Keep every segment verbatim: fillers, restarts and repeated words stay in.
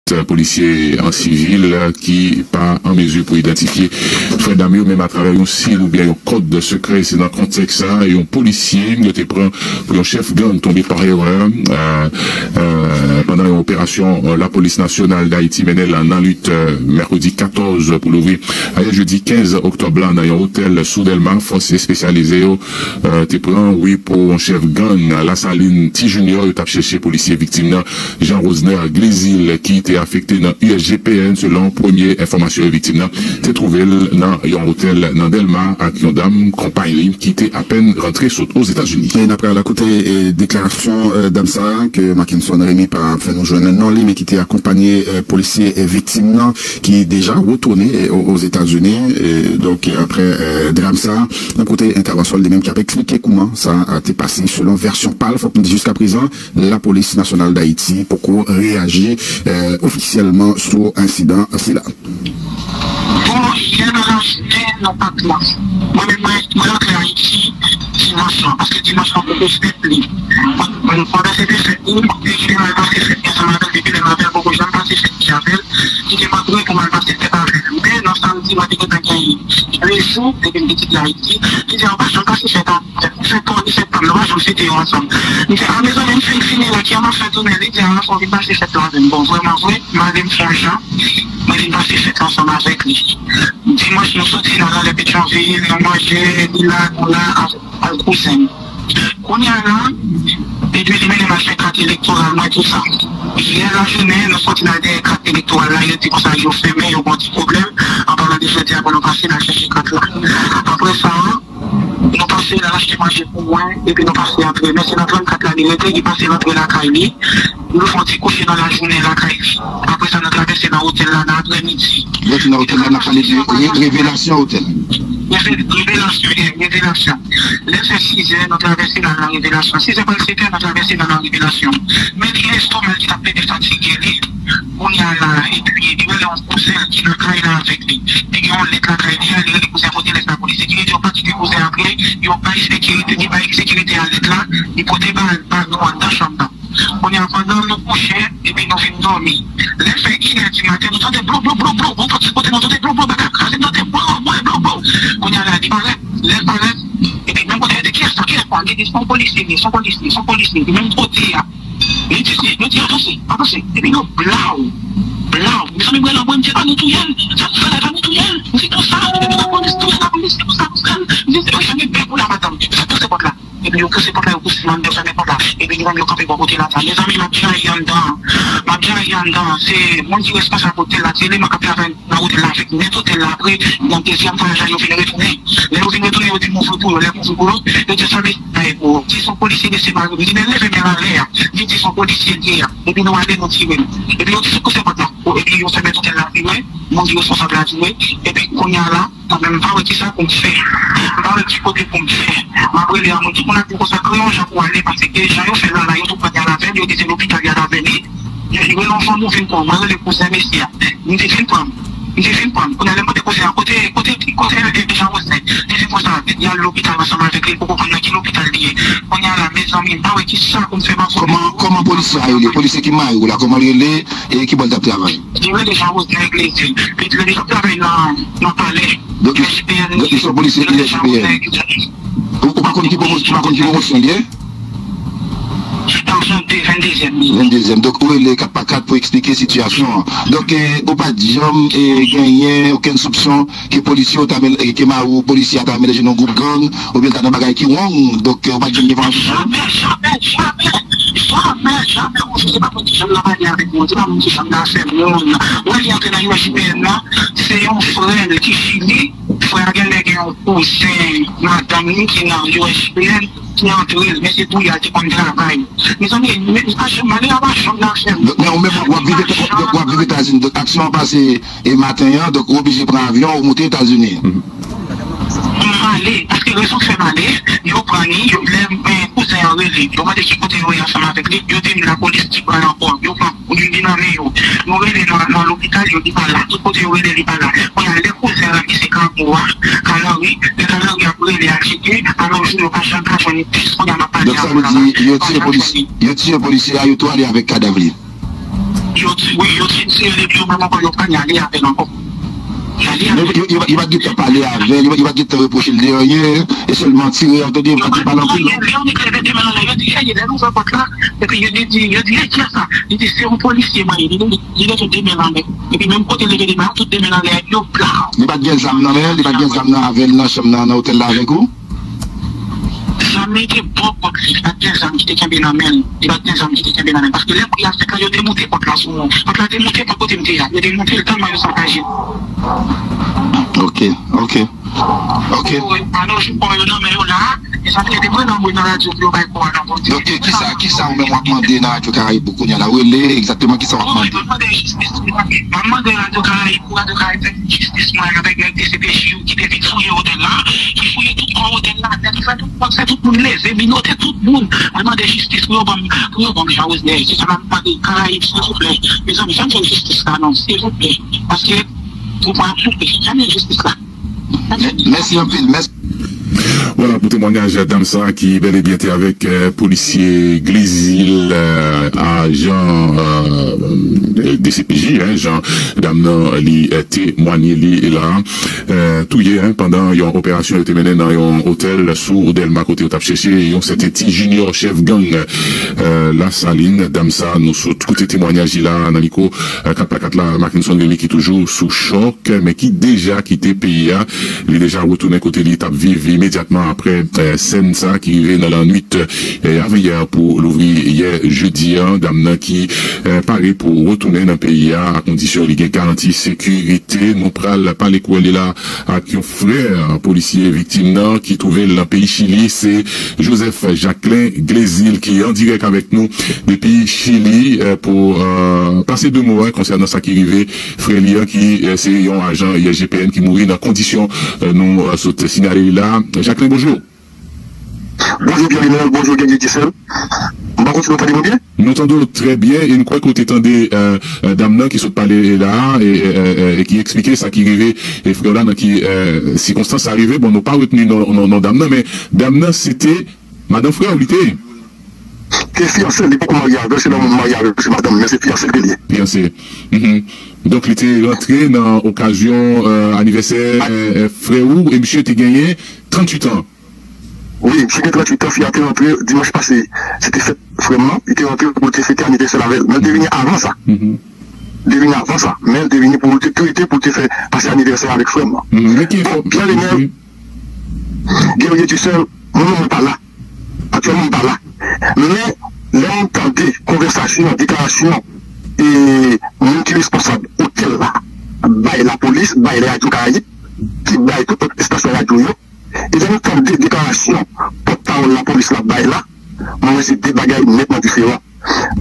Polisye an sivil ki pa an mezi pou idantifye frè dam yo, menm atravè yon sid oubyen yon kòd sekrè. Se nan kontèks sa a, yon polisye yo te pran pou yon chèf gang tonbe pa erè, euh, euh, pandan yon operasyon, euh, Lapolis Nasyonal Dayiti mennen nan, nan lit, euh, mèkredi katòz pou louvri ayè jedi kenz oktòb la nan yon otèl sou Dèlma. Fòs espesyalize yo, euh, te pran, wi, pou yon chèf gang Lasalin Ti Junior. Yo t ap chèche polisye viktim nan, Jean Rosner Glizil, ki te afekte nan U S G P N. Selon premye enfòmasyon yo, viktim nan te twouve l nan yon otèl nan Dèlma ak yon dam konpay li ki te apèn rantre sot Ozetazini. E n ap pral koute, e, deklarasyon, e, dam sa a ke Mackenson Remy pa fè nou jwenn non li, men ki te akonpanye, e, polisye, e, viktim nan ki deja retounen, e, o- Ozetazini. E, donk, apre, e, dram sa a, n ap koute entèvansyon li menm ki ap eksplike kouman sa a te pase. Selon vèsyon pa l, fòk nou di jiskaprezan, Lapolis Nasyonal Dayiti poko reyaji, e, ofisyèlman sou ensidan sila. Bon, yè nan lajounen, nou pa t la. Mwen menm, mwen, mwen rantre Ayiti dimanch lan, paske dimanch lan poko fèt li. Mwen, mwen, pandan se te fèt li, mwen te gentan mal pase fèt li ansanm avè l, depi lè m avè l, poko janm pase fèt li avè l. Li te mande mwen pou m al pase fèt avè l. Men, nan samdi, mwen te gentan gen de jou depi m te kite Ayiti. Li di, "An pa janm pase fèt avè m." Fèt kò, li fèt pa m, nou pa janm fete yo ansanm. M di, "A, mezanmi, m fin fini la, kiyè m ap fè tounen?" Li di, "A, fò w vin pase fèt la avè m." Bon, vrèman vre, m ale m fè yon jan, mwen vin pase fèt la ansanm avèk li. Dimanch, nou soti, n al anlè Petyonvil, nou manje, li la, nou la, avèk, avèk kouzen m. Kounye a la, epi li mennen m al fè kat elektoral mwen, tou sa. Yè lajounen, nou soti la dèyè kat elektoral la, yo di konsa yo fèmen, yo gon ti pwoblèm. An palan de jodi a, pou nou pase, n al chèche kat la. Apre sa, nou pase, n al achte manje pou mwen, epi nou pase antre. Men se nan trannkat la li rete, li pase rantre lakay li. Nou fè yon ti kouche nan lajounen lakay li. Apre sa, nou travèse nan otèl la nan aprèmidi. Lè nou nan otèl la, n ap pale de re- revelasyon otèl. Reve- Revelasyon, yeah, revelasyon. Lè fè sizè, nou travèse nan, nan revelasyon. Sizè pral setè, nou travèse nan, nan revelasyon. Men li resto, men li t ap plede fatige li. Kounye a la, epi li rele yon kouzen ki nan kay la avèk li. Li gen yon lèt lakay li a, li rele kouzen a kote lèt la pou li. Sekirite yo pa kite kouzen antre, yo bay sekirite, li bay sekirite a lèt la, li pote ba, ba nou anndan chanm nan. Kounye a, pandan nou kouche, epi nou vin dòmi. Lè fè inè di maten, nou tande blo, blo, blo, blo, yon pati kote nou tande blo, blo, bagay kraze, nou tande blo, blo, blo, blo. Kounye a la, li parèt, lè l parèt, epi menm kote yo di, "Kiyès la, kiyès la?" Li di, "Se yon polisye, li, se yon polisye, se yon polisye." Li menm kote a. Li di, "Se," nou di, "Avanse, avanse." Epi nou blaw, blaw. Mezanmi, mwen la, mwen, m di, "A nou touye l, sa nou fè la, a nou touye l." M di, "Konsa, epi lapolis touye, lapolis, se konsa, konsa." M di, "Se yon janm bèk ou la, madanm." Fè pouse pòt la. Epi yo pouse pòt la, yo pouse m anndan, fèmen pòt la. Epi yo menm yo kanpe bò kote la sa. Mezanmi, m ap jayi anndan. M ap jayi anndan. Se moun ki responsab otèl la, se eleman k ap travay nan otèl la avèk mèt otèl la. Apre, nan dezyèm vwayaj la, yo vin retounen. Lè yo vin retounen, yo di m ouvri pou yo. Lè m ouvri pou yo, yo di, "Sa mesye a ye pou ou?" Di, "Se yon polisye, mesye mari m." Li menm leve men l anlè a. Li di, "Se yon polisye l ye a." Epi nou ale, nou tire l. Epi yo di, "Sou kote pòt la?" Epi yo fèmen otèl la pi lwen. Moun ki responsab la vire. Epi kounye a la, mwen menm, m pa wè kisa pou m fè. M pa wè ki kote pou m fè. M ap rele a moun, tout moun ap di konsa, kreye yon jan pou w ale, paske jan yo fè la, la, yo tou pran y al avè l, yo di se lopital y al avè li. Yo di, "Rele yon fanm ou vin pran w." Mwen rele kouzen mesye a. M di, "Vin pran m." M di, "Vin pran m." Kounye a, lè m mande kouzen an, "Kote, kote, kote Jean Roselin?" Li di konsa, "Y al lopital ansanm avèk li, l poko konn nan ki lopital li ye." Kounye a la, mezanmi, m pa wè kisa pou m fè, m ap... Kòman, kòman polisye a rele? Polisye ki mari w la, kòman l rele? E ki bò l t ap travay? Li rele Jean Roselin Glezil. Li di li t ap travay nan, nan palè. Donk, donk, li se yon polisye U S G P N. Ou, ou pa konn ki pwomosyon, ou pa konn ki pwomosyon li ye? Nan vennde, venndezyèm li. Venndezyèm. Donk, ou rele kat pa kat pou eksplike sitiyasyon an. Donk, eh, ou pa t janm, eh, genyen okenn soupsyon ke polisye yo ta mel-, eh, ke mari w polisye a ta melanje nan gwoup gang, oubyen ta nan bagay ki wrong. Donk, eh, ou pa t janm gen enfòmasyon sa yo? Jamè, jamè, jamè, jamè, jamè. Ou se pa moun ki janm nan pale avèk moun, se pa moun ki janm nan fè moun. Mwen li antre nan U S G P N nan, se yon frè l ki Chili. Frè a genlè gen yon kouzen madanm li ki nan U S G P N ki antre l, men se pou y al te konn travay. Mezanmi, men li pa janm, malè a pa janm nan fè moun. Men ou menm, w ap viv eta, w ap viv Etazini, donk aksyon an pase e maten an, donk ou oblije pran avyon, ou moute Etazini. M ale, paske rezon k fè m ale, yo pran li, yo, lè, eh, kouzen an rele, yo mande ki kote yo ye ansanm avèk li, yo di m lapolis ki pran l ankò, yo pran, li, li nan men yo. Nou rele nan, nan lopital, yo di pa la, tout kote yo rele, li pa la. Kounye a, lè kouzen an ki se Kamo a, Kalanri, lè Kalanri ap rele a Tcheke, alò jou yo pa janm ka jwenn pis, kounye a m ap pale avè w la, yo pa janm jwenn li. Donk sa vle di, yo tiye polisye a, yo tou ale avèk kadav li. Yo di, wi, yo di tire l epi yo menm ankò yo pa ni ale avè l ankò. Ni ale avè l. Yo, yo, yo, yo pa t gentan pale avè l, yo, yo pa t gentan repwoche l de anyen, e sèlman tire, yo tande, yo pa t pale anpil. Lè yo leve de men anlè, yo di, "Ey, lè l ouvè pòt la," epi yo di, yo di, "Ey, kiyès sa?" Li di, "Se yon polisye mwen ye." Li, li leve de men anlè. Epi menm kote l leve de men an, tout de men anlè yo pla. Li pa t gen zam nan men l, li pa t gen zam nan avè l nan chanm nan, nan otèl la avèk ou? Zam li te bò kòt li, li pa t gen zam ki te kenbe nan men l. Li pa t gen zam ki te kenbe nan men l. Paske lè pri a fèt la, yo demoute pòt la sou mwen. Pòt la demoute pa kote m te a. Yo demoute l tèlman yo sakaje. Ok, ok. Ok. Alò, jipon yo nan men yo la. E sa te demen nan mwen nan radyo pou yo bay kò a nan Bondye. Donk, kisa, kisa ou menm w ap mande nan Radyo Karayib pou kounye a la? Ou rele, egzakteman kisa w ap mande? Mwen mande jistis. Mwen mande Radyo Karayib pou Radyo Karayib fè jistis mwen avèk nèg D C P J yo ki te vin fouye otèl la, ki fouye tout kò otèl la nèt, ki fè tout, fè tout moun leve, minote tout moun. Mwen mande jistis pou yo ban m, pou yo ban m Charles Nèg. Se sa m ap mande Karayib, silvouplè. Mezanmi, fè m jwenn jistis la non, silvouplè. Paske pou mwen ap soupe, fè m jwenn jistis la. Mèsi anpil, mèsi. Vwala pou temwanyaj dam sa ki bèl e byen te avèk, eh, polisye Glezil, eh, ajan, eh, D C P J, en, jan dam nan li, eh, temwanye li la, eh, touye, en, pandan yon operasyon yo te mennen nan yon otèl sou Dèlma kote yo t ap chèche yon sèten ti Junior, chèf gang, eh, Lasalin. Dam sa nou sot koute temwanyaj li la nan mikwo, eh, kat pa kat la, Mackenson Remy ki toujou sou chòk. Men ki deja kite peyi a. Li deja retounen kote li t ap viv imedyatman apre, eh, sèn sa ki rive nan lannwit, eh, avanyè pou louvri yè jedi a. Dam nan ki, eh, pare pou retounen nan peyi a, a kondisyon li gen garanti sekirite. Nou pral pale kouwè li la ak yon frè polisye viktim nan ki twouve l nan peyi Chili. Se Joseph Jacquelin Glezil ki an dirèk avèk nou depi Chili, eh, pou, eh, pase de mo, en, konsènan sa ki rive frè li an ki, eh, se yon ajan I S G P N ki mouri nan kondisyon, eh, nou, eh, sot sinyale li la. Jacquelin, bonjou. Bonjou Pierre Renel, bonjou Guerrier Dussel. M pa konn si nou tande mwen byen? Nou tande w trè byen e n kwè ke w te tande, eh, eh, dam nan ki sot pale la a e, e, e, e, e ki eksplike sa ki rive e frè w la nan ki, eh, sikonstans sa rive. Bon, nou pa retni non, non, non dam nan, men dam nan se te madanm frè w li te ye. Te fiyanse, li poko marye avè l, se nan moun marye avè l, se madanm, men se fiyanse l te ye. Fiyanse. Mhm. Donk, li te rantre nan okazyon, eh, anivèsè, eh, eh, frè ou, e misye te genyen tranntuit an. Wi, misye gen tranntuit an, fi a te rantre dimanch pase, se te fèt frè m nan, li te rantre pou l te fete anivèsè l avè l, men l te vini avan sa. Mhm. Li te vini avan sa, men l te vini pou l te prete pou l te fè pase anivèsè avèk frè m nan. Mhm. Men ki enfò- Bon, Pierre Renel, wi. Guerrier Dussel, mwen menm mwen pa la. Aktyèlman, m pa la. Men, lè m tande konvèsasyon, deklarasyon, e moun ki responsab otèl la bay lapolis, bay Radyo Karayib, ki bay tout lòt estasyon radyo yo, e lè m tande deklarasyon pòtpawòl lapolis la bay la, mwen wè se de bagay nètman diferan.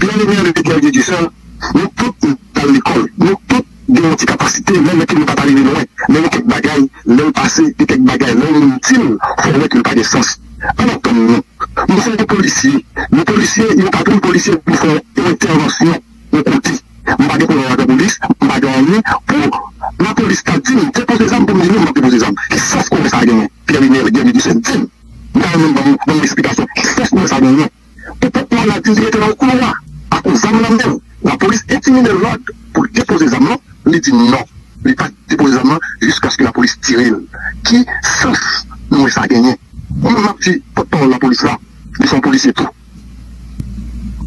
Pierre Renel e Guerrier Dussel, nou tout nou t al lekòl, nou tout gen yon ti kapasite, menm lè ke nou pa t rive lwen, men gen kèk bagay, lè l pase, gen kèk bagay, lè yon moun di l, fò w wè ke l pa gen sans. Ann antann nou. Nou se yon polisye. Yon polisye, yon patwouy polisye pou fè yon entèvansyon yon kote. M pa gen pwoblèm avèk lapolis, m pa gen anyen pou lapolis ta di m depoze zam pou m di non, m p ap depoze zam. Ki sans konnen sa genyen? Pierre Renel, Guerrier Dussel, di m. M ta renmen ban m, ban m esplikasyon. Ki sans konnen sa genyen? Pou pòtpawòl la di li rete nan koulwa ak yon zam nan men l. Lapolis entimine l lòd pou l depoze zam nan, li di non. Li pa depoze zam nan jiskaske lapolis tire l. Ki sans nou wè sa genyen? Mwen menm m ap di pòtpawòl lapolis la, li se yon polisye tou.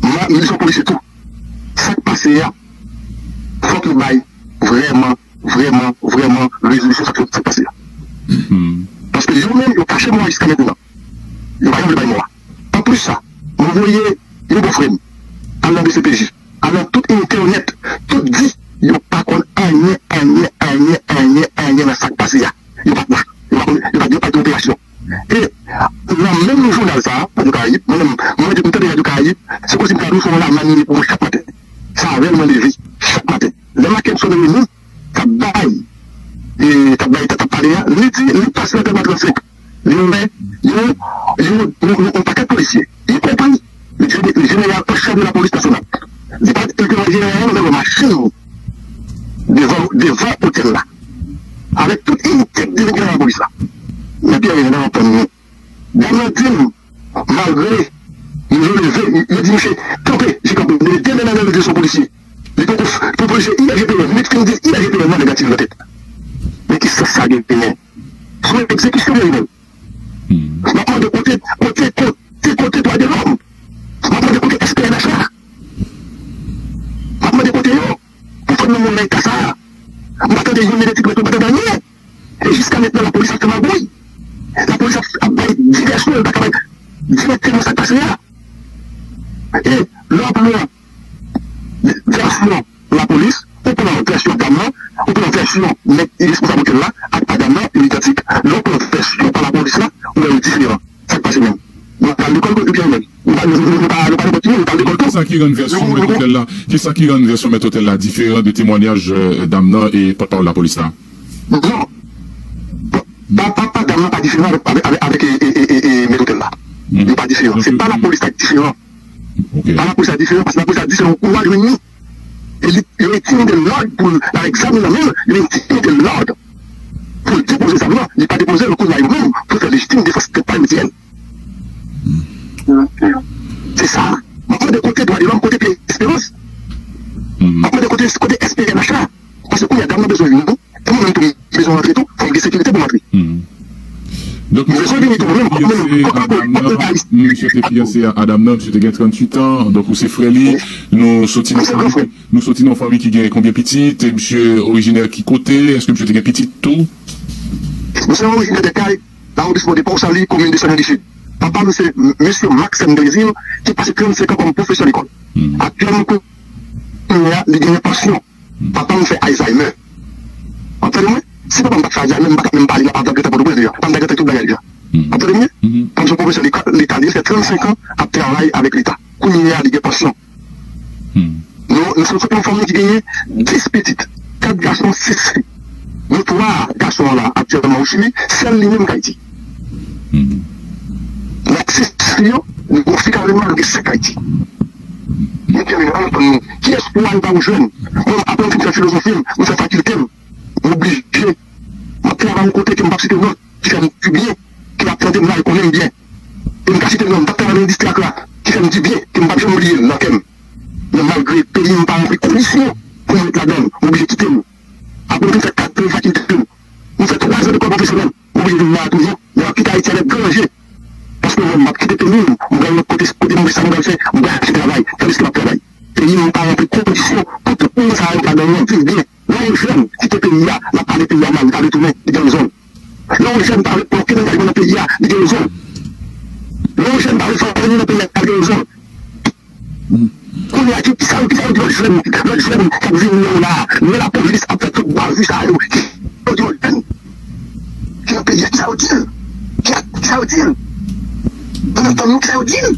M, li se yon polisye tou. Sa k pase a, fòk nou bay vrèman, vrèman, vrèman rezolisyon sa k, sa k pase a. Hmm. Paske yo menm, yo kache mò a jiska mentnan. Yo pa janm vle bay mò a. Anplis sa, mwen voye yon bò frè m al nan D C P J, al nan tout entènèt, tout di yo pa konn anyen, anyen, anyen, anyen, anyen nan sa k pase a. Yo pa t la. Yo pa konn, yo pa, yo pa t nan operasyon. E nan menm jounal sa a, Radyo Karayib, mwen menm, mwen, mwen tande Radyo Karayib, se kòmsi m ta dwe fè yon lamanni pou mwen chak maten. Se avè l mwen leve, chak maten. Lè Mackenson Remy t ap bay, e, t ap bay, t ap pale a, li di, li pase nan Dèlma trannsenk. Li wè yon, yon, yon, yon, yon pakèt polisye, ikonpri jeneral an chèf de lapolis nasyonal. Li pa, li te wè jeneral la nan machin devan, devan otèl la. Avèk tout inite k te vin nan lapolis la. Men Pierre Renel antann nou. Dam nan di m, malgre yo leve, yo di misye, "Kanpe, je kanpe." Men de men nan men l, li di se yon polisye. Li te G P N, nèg fin di I L G P N nan negatif nan tèt. Men ki sans sa genyen? Se yon egzekisyon menm. M ap mande kote, kote, kote, kote dwa de lòm? M ap mande kote S P N H la? M ap mande kote yo? Pou fè nou moun nan eta sa a. M pa tande youn mete ti pwent, m pa tande anyen. E jiska mentnan, lapolis ap fè magouy. Lapolis ap, ap bay divèsyon, yo pa ka bay dirèkteman sa k pase a. E lè w ap pran vèsyon lapolis, ou pran vèsyon dam nan, ou pran vèsyon nèg ki responsab otèl la ak pa dam nan, yo idantik. Lè w pran vèsyon pa lapolis la, ou wè yo diferan. Sa k pase menm? Nou pa al lekòl, oubyen menm? Nou pa, nou, nou, nou pa, nou pa nenpòt ki moun, nou pa al lekòl tou. Kisa ki rann vèsyon mèt otèl la? Kisa ki rann vèsyon mèt otèl la diferan de temwanyaj, euh, dam nan e pòtpawòl lapolis la? Non. Pa, pa, pa dam nan pa diferan avèk, avèk, avèk, e, e, e, e, e mèt otèl la. Yo pa diferan. Se pa lapolis la ki diferan. Pa lapolis la diferan, paske lapolis la diferan, ou al jwenn li. E li, yo entimide lòd pou l al egzamine nan men l, yo entimide lòd pou l depoze zam nan, li pa depoze l, kounye a yo menm pou fè lejitim defans tèt pa yo, Etienne. Se sa. M ap mande kote dwa de lòm, kote Pierre Espérance? M ap mande kote, kote S P N H la? Paske kounye a dam nan bezwen nou, e mwen menm tou m bezwen rantre tou, fò m gen sekirite pou m rantre. Donk, misye te fiyanse a dam nan, misye te fiyanse a dam nan, misye te gen tranntuit an, donk ou se frè li, nou soti nan fanmi, nou soti nan fanmi ki gen konbyen pitit, e misye orijinè ki kote, èske misye te gen pitit tou? Misye orijinè de Kay, lawondisman de Pòsali, komin de Senlwi di Sid. Papa m se mesye Maxime Brésil, ki pase trannsenk an kòm pwofesè lekòl. Aktyèlman, kounye a, li genyen pansyon. Papa m fè Alzheimer. W ap tande mwen? Si papa m pa t fè Alzheimer, m pa t ap menm pale avèk Leta Pòtoprens deja. Papa m ta gentan tout bagay deja. W ap tande mwen? Papa m se yon pwofesè leta, li fè trannsenk an ap travay avèk Leta. Kounye a, li gen pansyon. Nou, nou se yon fanmi ki genyen dis pitit, kat gason, sis fi. Nou twa gason an la, aktyèlman o Chili, sèl li menm k Ayiti. Nan sis fi yo, nou gon fi k avè nou, nou gen senk Ayiti. Mwen te antann nou. Kiyès pou al ba ou jwenn? Mwen, apre m fin fè filozofi m, m fè fakilte m, m oblije. M ap travay yon kote ke m p ap site non, ki fè m di byen, ke l ap tande m la, l konnen m byen. E m ka site non, m t ap travay nan endistri ak la, ki fè m di byen, ke m p ap janm bliye l nan kè m. Men malgre peyi m pa ranpli kondisyon pou m ret ladan l, m oblije kite l. Apre m fin fè kat ane fakilte m, m fè twa zan lekòl pwofesyonèl, m oblije vin la a toujou. Men m ap kite Ayiti avèk gran je. Paske mwen, m ap kite peyi m, m pral lòt kote, kote m wè sa m pral fè, m pral achte travay, tandiske m ap travay. Peyi m pa ranpli kondisyon pou tout moun sa yo k ladan l nan viv byen. Lè yon jèn kite peyi a, l ap pale peyi a mal, li ka retounen, li gen rezon l. Lè yon jèn pa vle pran okenn angajman nan peyi a, li gen rezon l. Lè yon jèn pa vle fè anyen nan peyi a, li gen rezon l. Kounye a, ki, kisa, kisa yo di lòt jèn, lòt jèn k ap vini yo la a, men lapolis ap fè tout bavi sa yo, kisa yo di lòt jèn ki nan peyi a, kisa yo di l? Kisa, kisa yo di l? Pandan tan nou, kisa yo di l?